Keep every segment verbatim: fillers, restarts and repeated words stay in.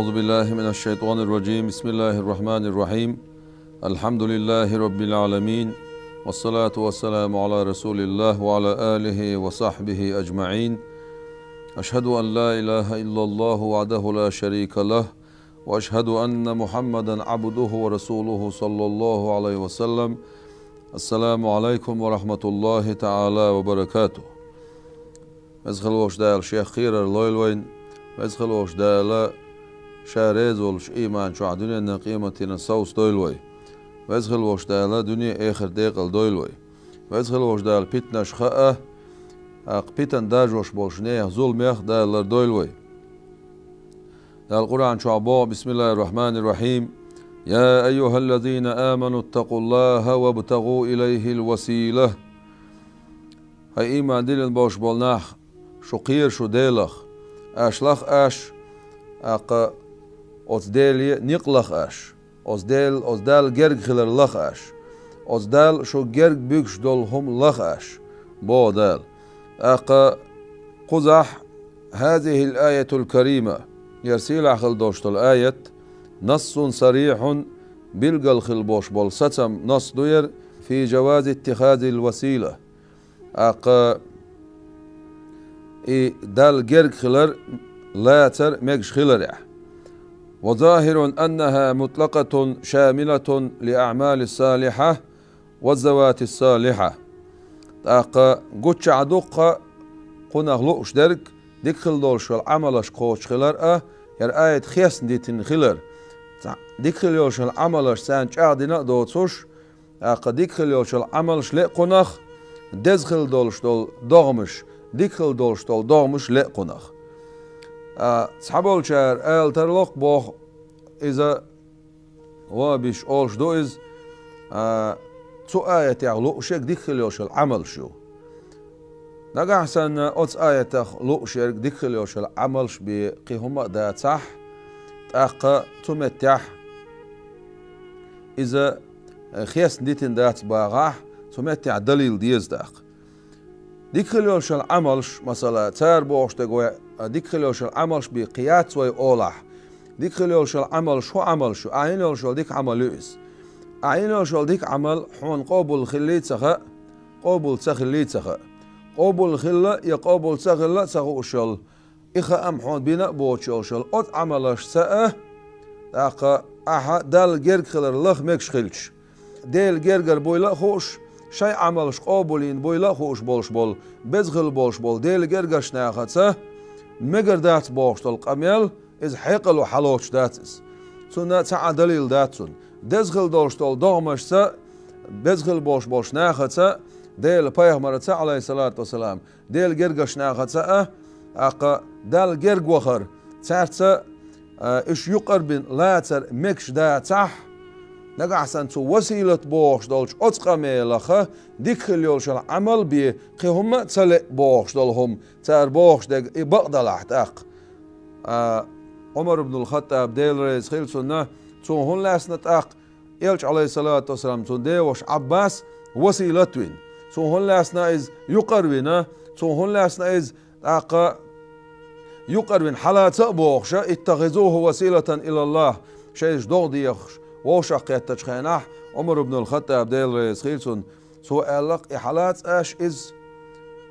أعوذ بالله من الشيطان الرجيم. بسم الله الرحمن الرحيم. الحمد لله رب العالمين. والصلاة والسلام على رسول الله وعلى آله وصحبه أجمعين. أشهد أن لا إله إلا الله وحده لا شريك له، وأشهد أن محمدا عبده ورسوله صلى الله عليه وسلم. السلام عليكم ورحمة الله تعالى وبركاته. Веза хила волчу Дала Шех кхерар лойла вайна. Веза хила волчу Дала Ша реза волчу ийман чохь дуьненна къематдийнна совцадойла вай. Веза хила волчу Дала дуьне а, эхарт а декъала дойла вай. Веза хила волчу Дала питанаш хаа, тӀаккха питана даржош болчу нехан зуламех Дала лардойла вай. Дала Къуръан чохь боху: بسم الله الرحمن الرحيم. يا أيها الذين آمنوا اتقوا الله وابتغوا إليه الوسيلة. ХӀай ийман диллина болуш болу нах, шу кхера шу Делах, аш лаха аш, тӀаккха оцу Деле некъ лаха аш, оцу Дел-, оцу Далла герга хилар лаха аш, оцу Далла шу герга буьгуш долу хӀума лаха аш, боху Дала. ТӀаккха кхузахь: هذه الآية الكريمة, яра сийлахь хила долуш долу аят, نص صريح, билггал хила болуш болу сацам, насс ду яра, في جواز اتخاذ الوسيلة. ТӀаккха и Далла герга хилар лацар мегаш хиларехь. وظاهر أنها مطلقة شاملة للأعمال الصالحة والذوات الصالحة. ТӀаккха гуччахь дуккха кхунах лууш дерг дика хила долуш йолу Ӏамалаш кхочуш хилар а, яра аят хестна дитина хилар. Цхьа дика хила йолуш йолу Ӏамалаш царна чӀагӀдина а доцуш, тӀаккха дика хила йолчул Ӏамалш леа кхунах, деза хила долуш долу догӀмаш, дика хила долуш долу догӀмаш леа кхунах. А, цхьаболчара ала тарло-кх боху, иза ван биш олуш ду иза, а, цу аятехь лууш ерг дика хила йолчул Ӏамалш ю. Нагахь санна оцу аятах лууш ерг дика хила йолчул Ӏамалш бен кхин хӀума а дацахь, тӀаккха цу меттехь иза, э, хестна дитина дац бахахь, цу меттехь далил деза тӀаккха. Дика хила йолчул Ӏамалш, масала, цара бохуш дерг вай, а, дика хила йолчул Ӏамалш бен кхин яц вай олахь, дика хила йолчул Ӏамалш хӀун Ӏамалш ю? Ахь йина йолуш йолу дика Ӏамал ю иза. Ахь йина йолуш йолу дика Ӏамал хьуна къобал хиллий а ца хаьа, къобал ца хиллий а ца хаьа. Къобал хилла я къобал ца хилла а ца хууш йолу, и хаам хьуна бина а боцуш йолуш йолу оцу Ӏамалшца а, тӀаккха ахьа Далла герга хилар лаха мегаш хилча, Делан гергара буйла а хууш, шайн Ӏамалш къобалйина буйла а хууш болуш болу, беза хила болуш болу Делан гергарчу нахаца мегар дац бохуш долу къамел, иза хьекъало хьалоцуш дац иза. Цунна цхьа а далил дац цунна. Деза хила долуш долу догӀмашца, беза хила болуш болчу нахаца, Делан пайхамарца, Ӏалайхиссалату вассалам, Делан гергарчу нахаца а, тӀаккха Далла герга вахар, цаьрца, а, уьш юкъара бина лацар мегаш дацахь, нагахь санна цу василат бохуш долчу оцу къамелаха дика хила йолчул Ӏамал бен кхин хӀума а ца леа бохуш долу хӀума, цара бохуш дерг и бакъ далахь тӀаккха. А, Ӏумар ибн ал-Хаттаб, Дела реза хила цунна, цо хӀунда лаьцна тӀаккха Элча, Ӏалайхиссалату вассалам, цуьнан деваша Ӏаббас василат вина. Цо хӀунда лаьцна иза юкъара вина, цо хӀунда лаьцна иза тӀаккха юкъара вина хьалаца а бохуша, اتخذوه وسيلة إلى الله, шайша догӀа дехаш, вовшах кхеттачу хенахь, Ӏумар ибн ал-Хаттаб, Дела реза хила цунна, цо аьлла-кх, и хьалаца аш иза,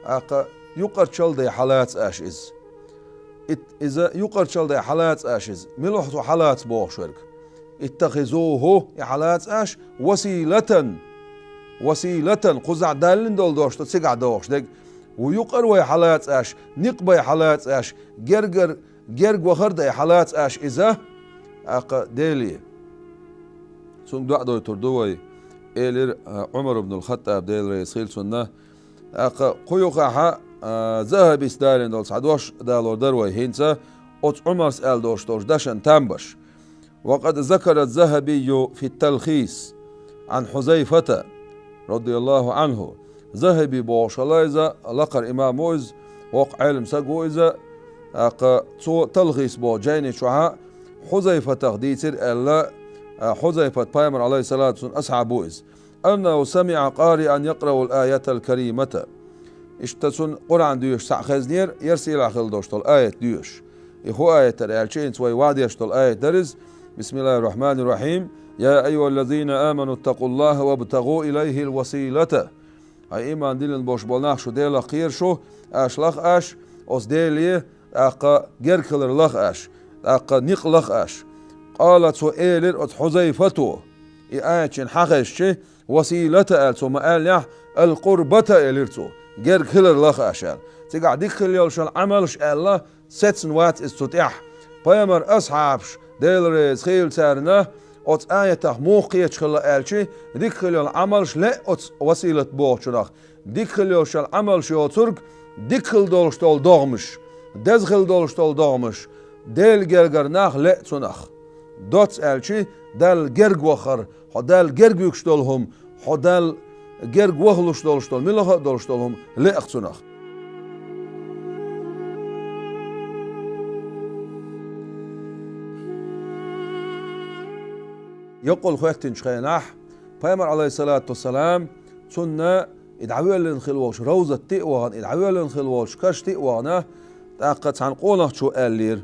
тӀаккха юкъарчалдай хьалаца аш иза. Ит-, иза юкъарчалдай хьалаца аш иза. Мила ву цо хьалаца бохуш верг? اتخذوه, и хьалаца аш, وسيلة. وسيلة, кхузахь даллина долу дош ду цигахь дохуш дерг. Ву юкъара вай хьалаца аш, некъ бай хьалаца аш, гергар-, герга вахар дай хьалаца аш иза, тӀаккха Деле. Цунга доӀа дойтур ду вай, элира, а, Ӏумар ибн ал-Хаттаб, Дела реза хила цунна. ТӀаккха кху юкъахьа, а, Захабис далийна долу цхьа дош далор дара вай хӀинца, оцу Ӏумарс аьлла долуш долчу дашан там беш. وقد ذكر الذهبي في التلخيص عن حذيفة رضي الله عنه. Захаби бохуш хилла иза, лакхара имам ву иза, воккха Ӏелам саг ву иза, тӀаккха цо Талхис боху жайни чохьа Хьузайфатах дийцира аьлла, а, Хьузайфат пайхамар, Ӏалайхиссалату вассалам, асхьаб ву иза. أنه سمع قارئا يقرأ الآية الكريمة. Иштта цунна Къуръан доьшуш цхьаъ хезнера, яра сийлахь хила долуш долу аят доьшуш. И хӀу аятар аьлча, хӀинца вай вадеш долу аят дара иза. Бисмиллахир-рахманир-рахим. Я айюхаллазина аману ттакъуллаха вабтагӀу илайхил василата. Хьай иман диллина болуш болу нах, шу Делах кхера шу, аш лаха аш, оцу Деле, тӀаккха герга хилар лаха аш, тӀаккха никъ лаха аш. Къала, цо элира оцу Хьузайфато, и аят шена хьахезчи, василата аьлла цо ма аьллехь, ал-къурбата элира цо, герга хилар лаха аш аьлла. Цигахь дика хила йолуш йолу Ӏамалш аьлла, сецна вац иза цу тӀехь. Пайхамар асхьабаш, Дела реза хийла царна, оцу аятах муха кхеташ хилла аьлчи, дика хила йолу Ӏамалш лаьа оцу василат бохучунах. Дика хила йолуш йолу Ӏамалш йоцург, дика хила долуш долу догӀмаш, деза хила долуш долу догӀмаш, Делан гергара нах лаьа цунах. Доцца аьлчи, Далла герга вахар, хьо Далла герга вуьгуш долу хӀума, хьо Далла герга вахалуш долуш долу, муьлхха а долуш долу хӀума лаьа цунах. Йокъал хӀоьттинчу хенахь, Пайхамар, Ӏалайхиссалату вассалам, цунна и дӀавоьллина хила волчу равзатте а вахана, и дӀавоьллина хила волчу каште а вахана, тӀаккха цхьана къонахчо аьллера.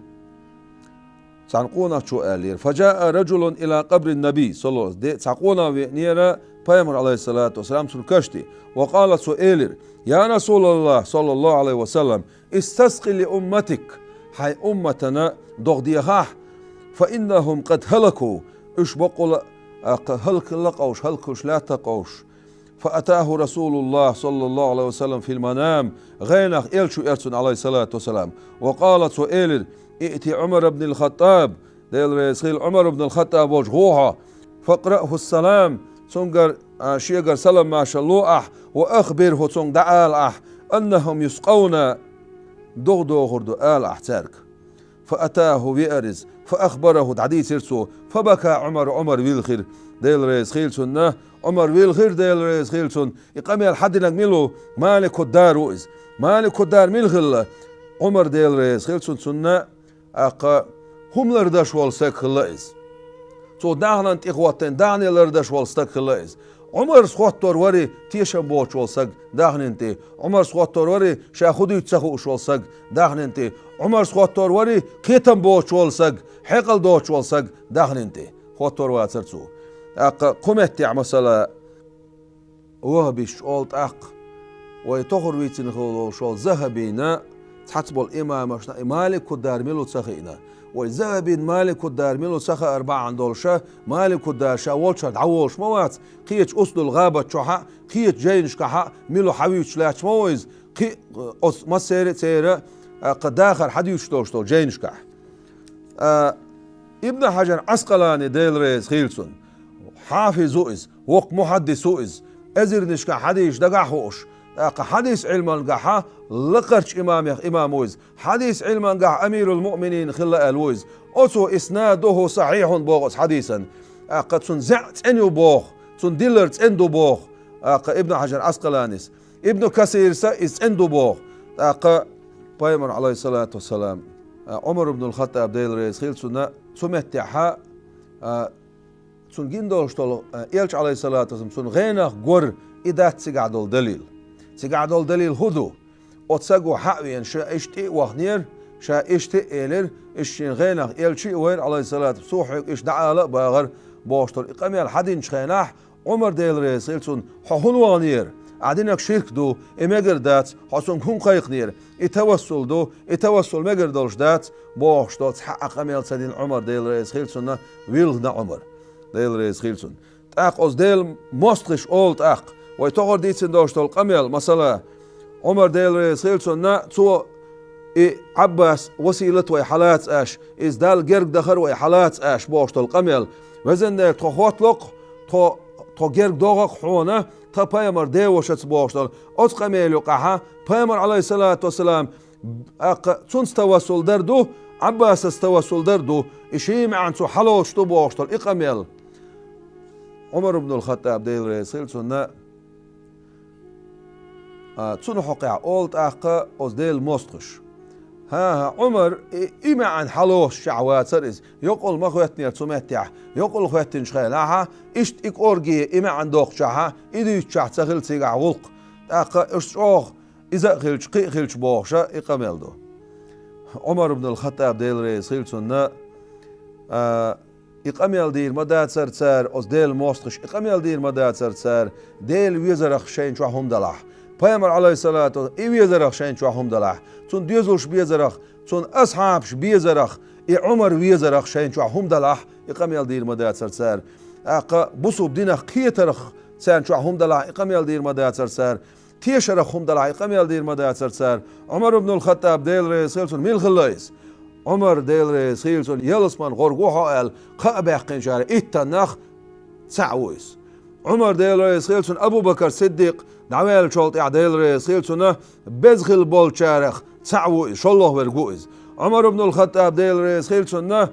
Цхьана къонахчо аьллера: «Фа жаа ражулун ила къабрин наби», саллаллаху алейхи ва саллям. Де-, цхьа къонах веанера Пайхамар, Ӏалайхиссалату вассалам, цуьнан кашти. «Ва къала», цо элира: «Я Расулаллах, саллаллаху алейхи ва саллям, истаскъи ли умматик, хьайн умматана догӀа дехахь, фа иннахум къад хӀалаку, уьш бакъволу а хӀаллакхилла къовш, хӀаллакхуьлуш лаьтта къовш». Фа атаху Расулуллах, саллаллаху алейхи ва саллям, фил манам, гӀенах элча веара цунна, Ӏалайхиссалату вассалам. Ва къала, цо элира: «Иъти Ӏумар ибн ал-Хаттаб», Дела реза хила, Ӏумар ибн ал-Хаттаб волчу гӀо хьо, «факъраъху салам», цуьнгара, а, шегара салам-маршалла ло ахь, «ва ахбирху», цуьнга дӀаала ахь, «аннахум юскъавна», догӀа дохур ду ала ахь цаьрга. Фа атаху, веара иза, фа ахбараху, дӀадийцира цо, фа бака Ӏумар, Ӏумар вилхира, Дела реза хила цунна, Ӏумар вилхира, Дела реза хила цунна, и къамел хьан динарг мила ву, Малику Дар ву иза. Малику Дар мила хилла? Ӏумар, Дела реза хила цунна, цунна, тӀаккха хӀума лардеш волу стаг хилла иза. Цо даьхнин тӀе хӀоттийна, даьхни лардеш волу стаг хилла иза. Ӏумарс хӀоттор вари тешам боцуш волу стаг даьхнин тӀе. Ӏумарс хӀоттор вари ша хӀун дуьйцу ца хууш волу стаг даьхнин тӀе. Ӏумарс хӀоттор вари кхетам боцуш волу стаг, хьекъал доцуш волу стаг даьхнин тӀе. ХӀоттор вацара цо. ТӀаккха кху меттехь, масала, ваххабисташ олу тӀаккха, вай тохар вийцина хила волуш волу Захабина, цхьацца болу имамашна и Малику Дар мила ву ца хиъна. Вай Захабин Малику Дар мила ву ца хаар бахьана долуша, Малику Дар ша волчара дӀаволуш ма вац, кхечу Усдул-ГӀабат чохь а, кхечу жайнашкахь а мила ву хьан вуьйцуш лаьтташ ма ву иза, кхин а оцу массеран а церан а, кху дахар хьан дуьйцуш долуш долу жайнашкахь. А, Ибн Хьажар Ӏаскъалани, Дела реза хила цунна, хьафиз ву иза, воккха мухьаддис ву иза, эзарнашкахь хьадисаш дагахь хууш, тӀаккха хьадис Ӏилмангахь лакхарчу имамех имам ву иза, хьадис Ӏилмангахь амирул-муъминин хилла аьлла ву иза. Оцо иснадуху сахьихьун боху оцу хьадисан. ТӀаккха цуьнан зӀе цӀена ю боху, цуьнан дилар цӀена ду боху, тӀаккха Ибн Хьажар Ӏаскъаланис. Ибн Касирса иза цӀена ду боху. ТӀаккха Пайхамар, Ӏалайхиссалату вассалам, а, Ӏумар ибн ал-Хаттаб, Дела реза хила цунна, цу меттехь, а, цунна гина долуш долу, а, элча, Ӏалайхиссалату вассалам, цунна гӀенах гор, и дац цигахь долу далил. Цигахь долу далил хӀун ду? Оцу саго хьа а веана, ша иштта тӀе а вахнера, ша иштта а элира, иштта шена гӀенах элча а вайра, Ӏалайхиссалату, цо хьоьга иштта дӀаала а бахара, бохуш долу и къамел хьан динчу хенахь, Ӏумар, Дела реза хила цунна, хьо хӀунда вахнера? Ахь динарг ширк ду, и мегар дац, хьо цуьнга хӀунда кхайкхинера? И тавассул ду, и тавассул мегар долуш дац, бохуш долу цхьа а къамел ца дина Ӏумар, Дела реза хила цунна, вилхина Ӏумар, Дела реза хила цунна. ТӀаккха оцу Делан мостагӀаша олу тӀаккха, вай тохара дийцина долуш долу къамел, масала, Ӏумар, Дела реза хила цунна, цо и Ӏаббас василат вай хьалаца аш, иза Далла герга дахар вай хьалаца аш бохуш долу къамел. Везан Дела, тхо хӀоттало-кх, тхо, тхо герга догӀа-кх хьуна, тхан пайхамар девашаца бохуш долу. Оцу къамел юкъахьа пайхамар, Ӏалайхиссалату вассалам, тӀаккха цунца тавассул дар ду, Ӏаббасаца тавассул дар ду, и шен маьӀна цо хьалоцуш ду бохуш долу и къамел. Ӏумар ибн ал-Хаттаб, Дела реза хила цунна, а, цунна хьокъехь олу тӀаккха оцу Делан мостагӀаша. ХӀан-хӀа, Ӏумар и, и маьӀна хьалоцуш чохь вацара иза. Йокъал ма хӀоьттинера цу меттехь. Йокъал хӀоьттинчу хенахьа, иштта и кӀорге и маьӀна доккхучохьа, и дуьйцучохь ца хила цигахь гӀуллакх. ТӀаккха уьш чӀогӀа иза а хилча, кхин а хилча бохуша и къамел ду. Ӏумар ибн ал-ХаттӀаб, Дела реза хила цунна, а, и къамел дийр ма дацар цара, оцу Делан мостагӀаша и къамел дийр ма дацар цара, Делан везарах шайна чохь хӀума далахь. Пайхамар, Ӏалайхиссалату, и везарах шайна чохь хӀума далахь. Цунна доьзалш безарах, цунна асхьабаш безарах, и Ӏумар везарах шайна чохь хӀума далахь, и къамел дийр ма дацар цара. ТӀаккха бусулба динах кхетарах царна чохь хӀума далахь, и къамел дийр ма дацар цара. Тешарах хӀума далахь, и къамел дийр ма дацар цара. Ӏумар ибн ал-ХаттӀаб, Дела реза хила цунна, мила хилла иза? Ӏумар, Дела реза хила цунна, ялсаманин гӀоргва хьо аьлла, кхаъ баьккхинчара иттаннах цхьаъ ву иза. Ӏумар, Дела реза хила цунна, Абу Бакр Сиддикъ дӀаваьллачул тӀаьхьа, Дела реза хила цунна, беза хилла болчарах цхьаъ ву иза, шолгӀа верг ву иза. Ӏумар ибн ал-ХаттӀаб, Дела реза хила цунна,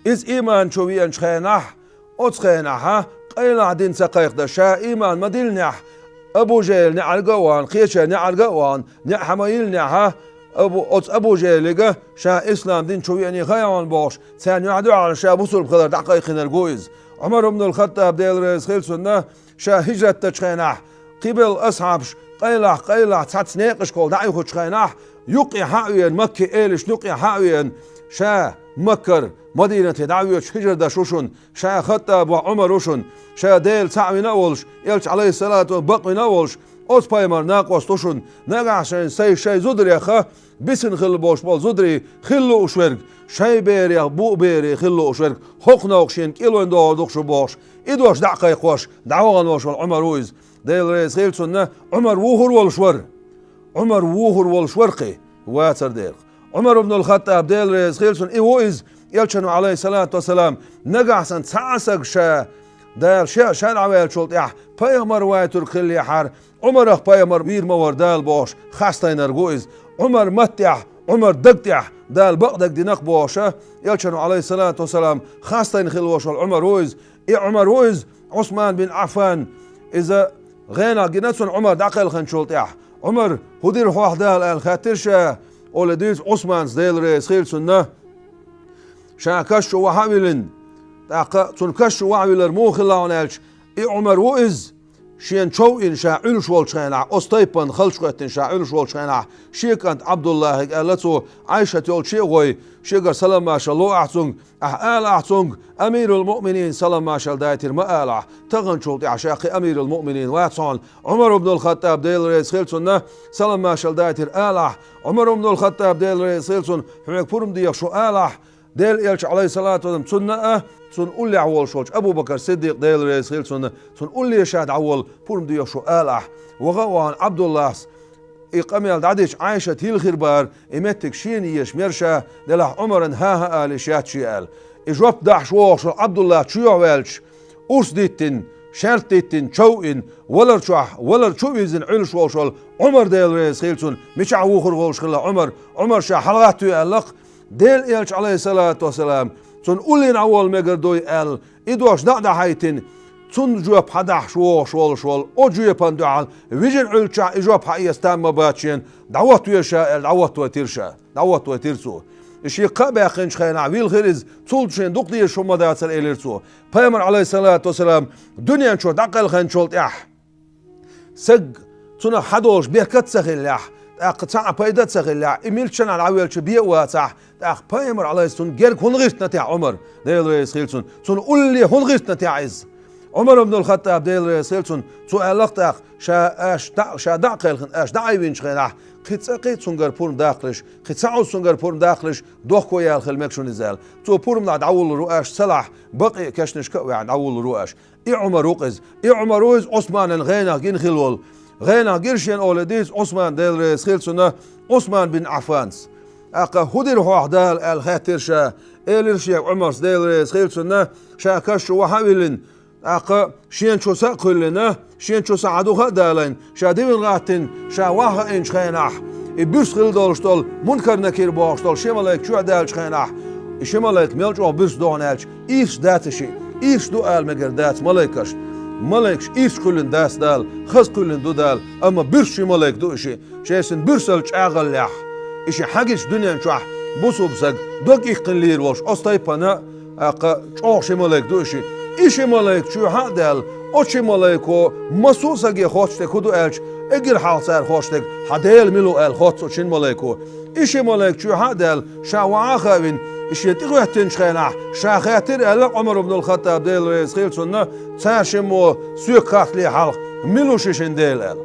иза ийман чу веанчу хенахь, оцу хенахьа, къайлаха дин ца кхайкхадеш, ша ийман ма-диллинехь, Абу ЖахӀил неӀарга а вахана, кхечеран неӀарга а вахана, неӀ хьа ма-йиллинехьа, Абу, оцу Абу ЖахӀилига ша ислам дин чу веаний хаьий хьуна бохуш, царна юьхь-дуьхьал ша бусулба хилар дӀакхайкхинарг ву иза. Ӏумар ибн ал-ХаттӀаб, Дела реза хила цунна, ша хӀижрат дечу хенахь, кхибелла асхьабаш къайлаха, къайлаха цхьацца некъашкахула дӀаоьхучу хенахь, юккъе хьа а веана, Макке элашна юккъе хьа а веана, ша Маккара Мадинате дӀа а воьдуш хӀижра деш ву шуна, ша ХаттӀабан воӀ Ӏумар ву шуна, ша Дела цхьаъ вина а волуш, Элча, Ӏалайхиссалату, бакъвина а волуш, оцу пайхамаран накъост ву шуна, нагахь шайна шай, шайн зударех бисина хилла болуш болу зударий хила лууш верг, шайн берех буо бере хила лууш верг, хӀокху новкъа шена кӀелвина догӀур ду-кх шу бохуш, и дош дӀа а кхайкхош, дӀавахана волуш волу Ӏумар ву иза. Дела реза хила цунна, Ӏумар вухур волуш вара. Ӏумар вухур волуш вара кхин, вацар дера. Ӏумар ибн ал-ХаттӀаб, Дела реза хила цунна, и ву иза, Элчано, Ӏалайхиссалату вассалам, нагахь санна цхьа а саг ша, Дала ша, ша дӀаваьллачул тӀаьхьа пайхамар вайтург хиллехьара, Ӏумарах пайхамар вийр ма вара Дала бохуш, хастийнарг ву иза. Ӏумар маттехь, Ӏумар даг тӀехь Дала бакъдерг дина-кх бохуша, Элчано, Ӏалайхиссалату вассалам, хастийна хилла волуш волу Ӏумар ву иза. И Ӏумар ву иза, Ӏусман бин Ӏаффан. Иза гӀенах гина цунна Ӏумар дӀакхелхинчул тӀаьхьа. Ӏумар, хӀун дира хьох Дала аьлла хаьттира ша, олий дуьйцу Ӏусманца, Дела реза хила цунна. Ша каш чу вахьа а виллина, тӀаккха цунна каш чу вахьа виллар муха хилла хьуна аьлча, и Ӏумар ву иза, шена чов а йина ша Ӏуьллуш волчу хенахь, оцу тайпана халчу хӀоьттина ша Ӏуьллуш волчу хенахь, шен кӀанта Ӏабдуллахьига аьлла цо, Ӏайшат йолчу а гӀой, шегара салам-маршалла ло ахь цуьнга, ахь ала ахь цуьнга, амирул-муъминин салам-маршалла дайтира ма ала ахь, таханчул тӀаьхьа ша кхин амирул-муъминин вац хьуна, Ӏумар ибн ал-ХаттӀаб, Дела реза хила цунна, салам-маршалла дайтира ала ахь, Ӏумар ибн ал-ХаттӀаб, Дела реза хила цунна, хьоьга пурба деха шу ала ахь, Делан Элча, Ӏалайхиссалату вассалам, цунна а, цунна уллехь волуш волчу Абу Бакр Сиддикъ, Дела реза хила цунна, цунна улле ша дӀаволла пурба деха шу ала ахь. Ваха а вахана Ӏабдуллахьс, и къамел дӀадича Ӏайшат йилла хир бара, и меттиг шена езаш мера ша, делахь Ӏумарна хӀан-хӀа ала йиш яц шен аьлла. И жоп дахьаш вогӀуш волу Ӏабдуллахь чоьхьа ваьлча, урс диттина, шаьртта диттина, чов а йина, валар чохь, валар чу а вирзина Ӏуьллуш волуш волу Ӏумар, Дела реза хила цунна, мичахь вухур волуш хилла Ӏумар, Ӏумар ша хьалагӀаттаве аьлла-кх, Делан Элча, Ӏалайхиссалату вассалам, цунна улле дӀаволла мегар дуй аьлла, и дош дӀа а дӀахьайтина, цунна жоп хьадахьаш вогӀуш волуш волу, оцу жоьпана дуьхьал, вижина Ӏуьллучохь и жоп хьаэца там ма бац шена, дӀахӀотта веза ша аьлла, дӀахӀоттавайтира ша, дӀахӀоттавайтира цо. И шен кхаъ баьккхинчу хенахь вилхира иза, цул шена дукха дезаш хӀума ма дацара, элира цо. Пайхамар, Ӏалайхиссалату вассалам, дуьнен чу дӀакхелхинчул тӀаьхьа, саг цунах хьадолуш беркат а ца хиллехь, тӀаккха цхьа а пайда а ца хиллехь, и милччанхьа дӀавелча бен а вацахь, тӀаккха пайхамар, Ӏалайхиссалам, цунна герга хӀунда гӀиртина техьа Ӏумар, Дела реза хила цунна, цунна улле хӀунда гӀиртина техьа иза? Ӏумар ибн ал-ХаттӀаб, Дела реза хила цунна, цо аьлла-кх тӀаккха, ша аш дӀа, ша дӀа а кхелхина, аш дӀа а айвинчу хенахь, кхин цкъа кхин а цуьнгара пурба даккхалаш, кхин цхьа Ӏуз цуьнгара пурба даккхалаш, дохко яьлла хила мега шуна иза аьлла. Цо пурба нах дӀавуллур ву аш, цалахь, бакъ а кешнашка а веана дӀавуллур ву аш. И Ӏумар ву-кх иза. И Ӏумар ву иза Ӏусманан гӀенах гина хилла волу. ГӀенах гира шена олий дийца Ӏусман, Дела реза хила цунна, Ӏусман бин Ӏаффанца. ТӀаккха хӀун дира хьох Дала аьлла хаьттира ша, элира шега Ӏумарс, Дела реза хила цунна, ша каш чу вахьа а виллина, тӀаккха шена чу са а кхуьллина, шена чу са хьан духа а далийна, ша дивина гӀаттина, ша вахьа а хиъначу хенахь, и буьрса хила долуш долу Мункар-Накир бохуш долу ши малайк чоьхьа даьллачу хенахь, и ши малайк мел чӀогӀа буьрса ду хьуна аьлча, ирс дац и шиъ, ирс ду ала мегар дац малайкашна. Малайкаш ирс кхуьллина дац Дала, хаза кхуьллина ду Дала, амма буьрса ши малайк ду и шиъ. Шайшинна буьрсалла чӀагӀаллехь, и шиъ хьагича дуьнен чохь бусулба саг дог иккхина лийр волуш оцу тайпана, тӀаккха чӀогӀа ши малайк ду и шиъ. И ши малайк чоьхьа а даьлла, оцу ши малайко массо а саге хоттуш дерг хӀун ду аьлча, Эггара хьалха цара хош дерг: «Хьан Дела мила ву?» — аьлла хоц цу шина малайко. И ши малайк чоьхьа а даьлла, ша вахьа а хаавина, и шен тӀехӀоьттинчу хенахь, ша хаьттира аьлла Ӏумар ибн ал-Хаттаб, Дела реза хила цунна, цара шиммо соьга хаттале хьалха: «Мила ву ши шина Дела?» — аьлла.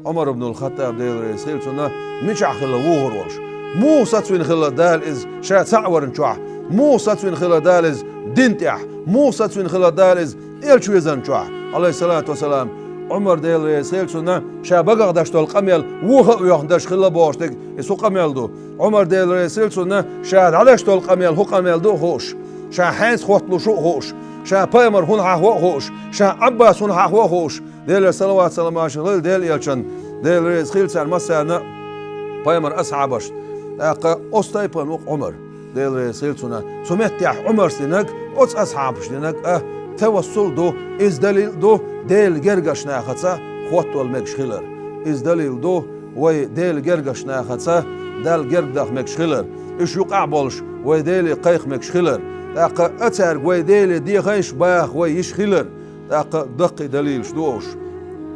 Ӏумар ибн ал-Хаттаб, Дела реза хила цунна, мичахь хилла вухур волуш, муха сацвина хилла Дала иза ша цхьаъ варна чохь, муха сацвина хилла Дала иза дин тӀехь, муха сацвина хилла Дала иза элча везарна чохь, алейхиссалату вассалам. Ӏумар, Дела реза хила цунна, ша багах даш долу къамел вуха а воьхна даш хилла бохуш дерг, иза хӀун къамел ду? Ӏумар, Дела реза хила цунна, ша дӀадаш долу къамел хӀун къамел ду а хууш, ша хьенца хотталуш ву а хууш, ша пайхамар хӀунда хьахво а хууш, ша Ӏаббас хӀунда хьахво а хууш, Делера салават-салам аш хила Делан элчан, Дела реза хила царна массарна а, пайхамар асхьабашна. ТӀаккха оцу тайпана ву-кх Ӏумар, Дела реза хила цунна. Цу меттехь Ӏумарс динарг, оцу асхьабаш динарг а тавассул ду, иза далил а ду Делан гергарчу нахаца хоттавала мегаш хилар. Иза далил ду вай Делан гергарчу нахаца Далла герга даха мегаш хилар. Уьш юкъахь болуш вай Деле кхайкха мегаш хилар. ТӀаккха а цаьрга вай Деле дехайша баха вай йиш хилар. ТӀаккха даккхий далилаш ду уьш.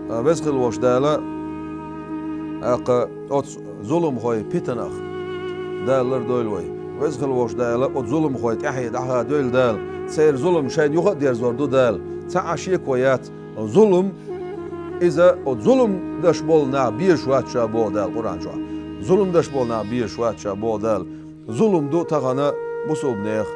Веза хила волчу Дала, тӀаккха оцу зуламхойн питанах Дала лардойла вай. Веза хила волчу Дала оцу зуламхойн тӀаьхье дӀахадойла Дала. Церан зулам шайна юха а дерзор ду Дала. Цхьа а шеко яц. Зулам, иза оцу зулам деш болу нах безаш вац ша боху Дала Къуръан чохь. Зулам деш болу нах безаш вац ша боху Дала. Зулам ду тахана бусулбанех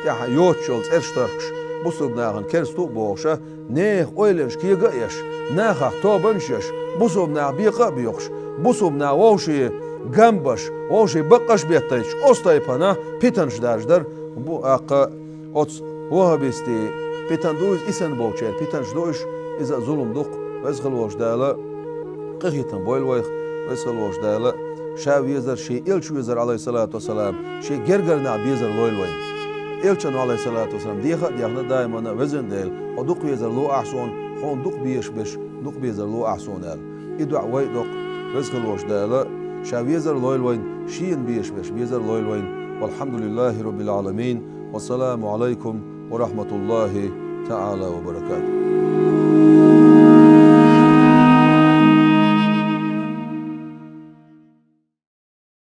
тӀехь йоцуш йолу цӀераш тархкаш, бусулба нахана керста ву а бохуша, нехан ойланаш кега а еш, нахах тобанаш а еш, бусулба нах бекъа а боькъуш, бусулба нах вовшийн гам беш, вовшийн баккъаш а беттайчу, оцу тайпана питанаш даржадар бу, тӀаккха оцу ваххабистийн питан ду иза, и санна болчеран питанаш ду уьш, иза а зулам ду-кх. Веза хила волчу Дала къинхетам бойла вайх, Веза хила волчу Дала ша везар, шен элча везар, алейхиссалату вассалам, шен гергара нах безар лойла вайна. Элчано, алейхиссалату вассалам, деха а дехна даимана: «Везан Дела, хьо дукха везар ло ахь суна, хьуна дукха безаш берш дукха безар ло ахь суна», — аьлла. И доӀа вай а до-кх. Веза хила волчу Дала ша везар лойла вайна, шена безаш берш безар лойла вайна. Валхьамдулиллахи роббил Ӏаламин. Вассаламу Ӏалайкум ва рахматуллахи таӀала ва баракатух.